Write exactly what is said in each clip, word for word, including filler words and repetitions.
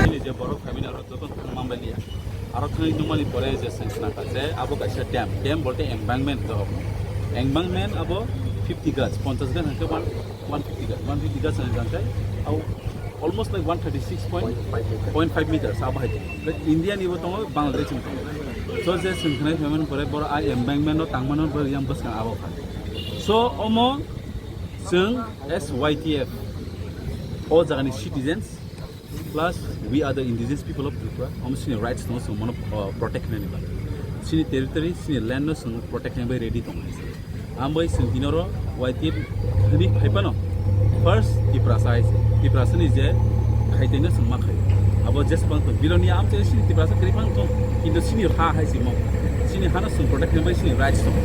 Nini je borok family aro joto thangma bai liya. Aro thangwi nungmani pore je chwng khna kha je abo kaisa dam, dam bolte embankment to. Embankment abo fifty gaj, ponchash gaj hwnkhe one, one fifty gaj, one fifty gaj hwnkhe abo almost like one thirty-six point five meters abo hai. But India ni bo tongo, Bangladesh ni tongo. So je chwng khna phaimani pore boro a embankment no tangmano bo yang bwskang abo kha. So omo chwng as Y T F o jagani citizens, plus we are the indigenous people of Tripura. Omo chini rights no chwng mono, uh, protect khlaini bagwi. Chini territory, chini land no chwng protect khlaini bagwi ready tongo. Ambai chwng dinoro Y T F thani phaiphano first Tiprasa hai se. Tiprasa ni je khaitengno chwng ma khai. Abo jesbang to biloni amche chini Tiprasa kwrwi phang tong. Kintu chini ha hai se mo. Chini hano chwng protect khlaini bagwi chini rights tong.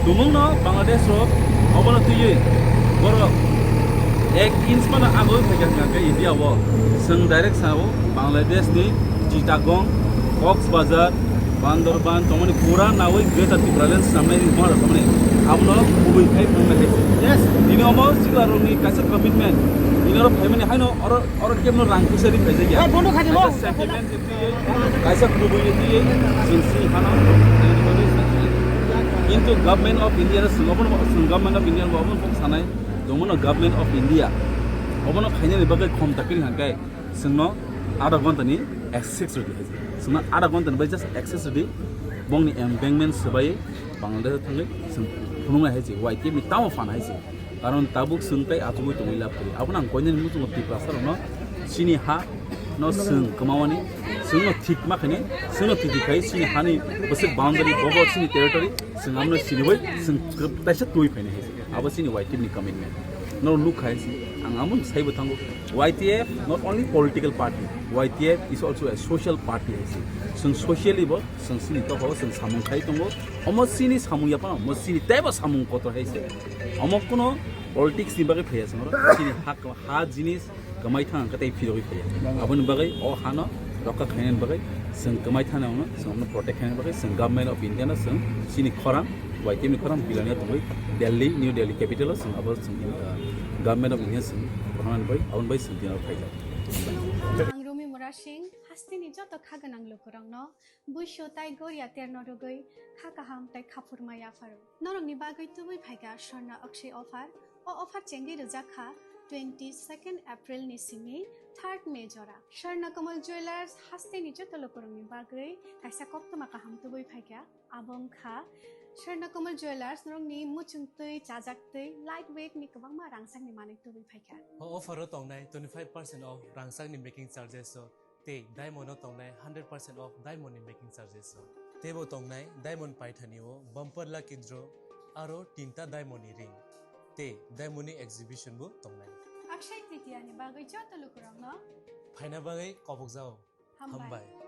Tumungno Bangladesh rok obono twiwi borok ek inch phano agoi phaikha hwnkha khe India o chwng direct sao Bangladesh ni Chittagong, Cox's Bazar, Bandarban tongmani pura nawi Greater Tipraland samnai ni bwkharo samnai abono kubui khai phunuknai hai. Yes. Tini omo sikla rokni kaisa commitment. Tini oro phaimani haino oro, oro kebno rang puisa ri phaijak ya. Hai, bondo khaidi mo. Kaisa sentiment je twiwi, kaisa kubui je twiwi, chwng si hano. Kintu Government of India no chwng obono, chwng Government of India no obono kok sanai. Tongmano Government of India obono khainani bagwi khom takiri hwnkhe chwngno adha ghonta ni access rwdi hai. Chwngno adha ghonta ni bai just access rwdi. Bongni embankment swbai Bangladesh thangwi chwng phunuknai hai se, Y T F ni tamo phan hai se. Karon tabuk chwng tei achugwi tongwi lab kwrwi. Abono ang koinani muchungo Tiprasa rokno chini ha no chwng kwmawani, chwngno thik ma khainai, chwngno thik khai chini hani bwswk boundary bobo chini territory, chwng amno siniwi chwng kaisa twi phainai hai se. Abo chini Y T F ni commitment. No nuk khai se, ang amo saibo thango. Y T F not only political party, Y T F is also a social party hai se. Chwng socially bo, chwng chini tokho, chwng samung khai tongo. Omo chini samung ya phano, omo chini teibo samung kotor hai se. Omo kuno politics ni bagwi phaiya chwng oro. Chini ha, ha jinis kwmai thang khe tei phirogwi phaiya. Aboni bagwi o hano rokha khainani bagwi chwng kwmai thangno, chwng omono protect khainani bagwi chwng Government of India no chwng chini khorang, Y T F ni khorang bilani tongwi Delhi, New Delhi capital o chwng abo chwng, uh, Government of India chwng khorang bai, aboni bai chwng tini phaijak. Ang Rumi Murasing, hasteni joto kha gwnang lukurokno buisu tai goria terno rwgwi kha kaham tai khaphurma yapharo. Norokni bagwi tubui phaikha Swarna Akshay offer. O offer chengwi rwjak kha twenty-second April ni simi third May jora. Swarna Kamal Jewellers hasteni joto lukurokni bagwi kaisa koktwma kaham tubui phaikha. Abo wngkha Swarna Kamal Jewellers norokni muchung twi, chajak twi, light weight ni kwbangma rangchakni manwi tubui phaikha. O offer o tongnai twenty-five percent off rangchakni making charges o tei diamond o tongnai hundred percent off diamond ni making charges o. Teibo tongnai diamond paithani o bumper lucky draw aro tinta diamond ni ring tei diamond ni exhibition bo tongnai. Akshay Tritiya ni bagwi joto lukurokno phaina bagwi kobokjao. Hambai. Hambai.